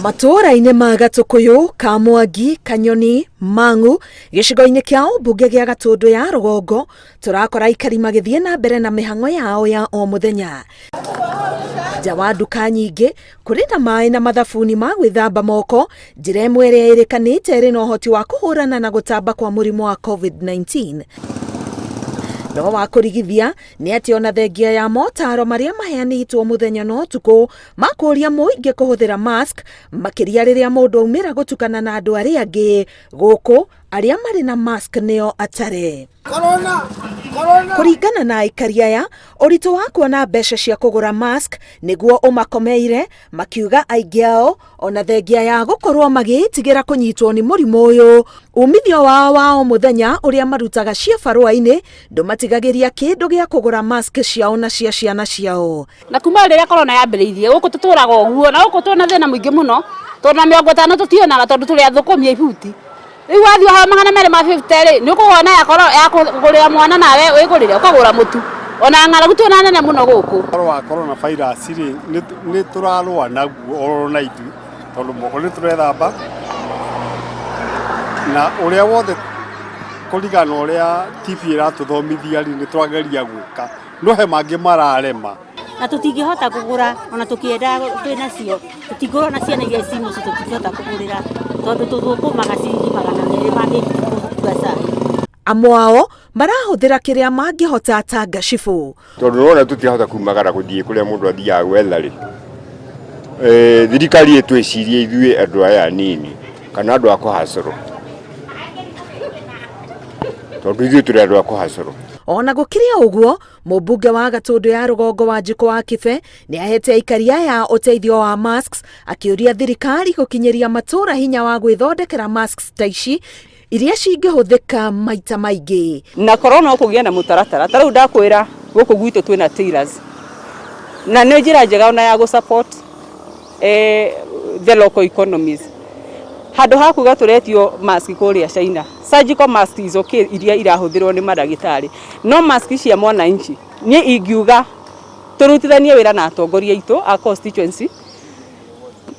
Matũũra-inĩ ma Gatũkũyũ, Kamwangi, Kanyoni, Mang'u, gĩcigo-inĩ kĩa ũmbunge gĩa Gatũndũ ya rũgongo, tũrakora aikari magĩthiĩ na mbere na mĩhang'o yao ya o mũthenya. Nja wa nduka nyingĩ, kũrĩ na maĩ na mathabuni ma gwĩthamba moko, njĩra ĩmwe ĩrĩa ĩrĩkanĩte ĩrĩ na ũhoti wa kũhũrana na gũtamba kwa mũrimũ wa COVID-19. No wa kũrigithia nĩ atĩ ona thengia ya motaro marĩa maheanĩtwo mũthenya na ũtukũ ma kũũria mũingĩ kũhũthĩra mask, makĩria rĩrĩa mũndũ aumĩra gũtukana na andũ arĩa angĩ, gũkũ arĩa marĩ na mask nĩo atare. Kũringana na aikari aya, ũritũ wa kuona mbeca cia kũgũra mask nĩguo ũmakomeire, makiuga aingĩ ao ona thengia ya gũkorwo magĩĩtigĩra kũnyitwo nĩ mũrimũ ũyũ, umithio wao wa o mũthenya ũrĩa marutaga ciĩbarũa-inĩ ndũmatigagĩria kĩndũ gĩa kũgũra mask ciao na cia ciana ciao. Na kuma rĩrĩa corona yambĩrĩirie gũkũ tũtũraga ũguo, na gũkũ twĩna thĩna mũingĩ mũno, tondũ na 50 tũtionaga tondũ tũrĩ athũkũmi a ibuti. Rĩu wathiĩ ũheo 250 rĩ, nĩ ũkũgũra ya kũgũrĩra mwana nawe wĩgũrĩre, ũkagũra mũtu. Ona ng'aragu twĩna nene mũno gũkũ. Ũhoro wa corona virus rĩ, nĩ tũrarũa naguo oro na ithuĩ, tondũ moko nĩ tũrethamba, na ũrĩa wothe kũringana na ũrĩa TV ĩratũthomithia rĩ, nĩ twageria gwĩka, no he mangĩ mararema. Na tũtingĩhota kũgũra ona tũkĩenda twĩ nacio, tũtingĩgũra na ciana iria ci mũciĩ, tũtingĩhota kũgũrĩra tondũ tũthũkũmaga ciringi 200 kũruga cai. Amwe ao marahũthĩra kĩrĩa mangĩhota ta ngacibũ. Tondũ nĩwona tũtirahota kumagara gũthiĩ kũrĩa mũndũ athiaga gwetha rĩ, thirikari ĩtwĩcirie ithuĩ andũ aya anini kana andũ a kũhacũrwo, tondũ ithuĩ tũrĩ andũ a kũhacũrwo. Ona gũkĩrĩ o ũguo, mũmbunge wa Gatũndũ ya rũgongo wa Njikũ wa Kibe nĩ ahete aikari aya ũteithio wa masks, akĩũria thirikari gũkinyĩria matũũra hinya wa gwĩthondekera masks ta ici iria cingĩhũthĩka maita maingĩ. Na korwo no kũgĩe na mũtaratara, ta rĩu ndakwĩra gũkũ gwitũ twĩna tailors, na nĩ njĩra njega ona ya gũ support the local economies. Handũ ha kuga tũretio mask kũrĩa China, surgical mask is okay iria irahũthĩrwo nĩ mandagĩtarĩ, no mask cia mwananchi niĩ ingiuga tũrutithanie wĩra na atongoria aitũ a constituency.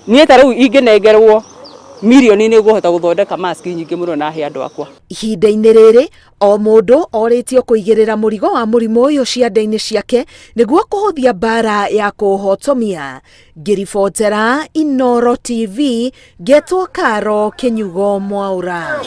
Niĩ ta rĩu ingĩnengerwo mirioni nĩ ngũhota gũthondeka mask nyingĩ mũno na he andũ akwa. Ihinda-inĩ rĩrĩ o mũndũ orĩtio kũigĩrĩra mũrigo wa mũrimũ ũyũ ciande-inĩ ciake nĩguo kũhũthia mbara ya kũũhotomia. Ngĩribotera Inooro TV, ngetwo Karo Kĩnyugo Mwaũra.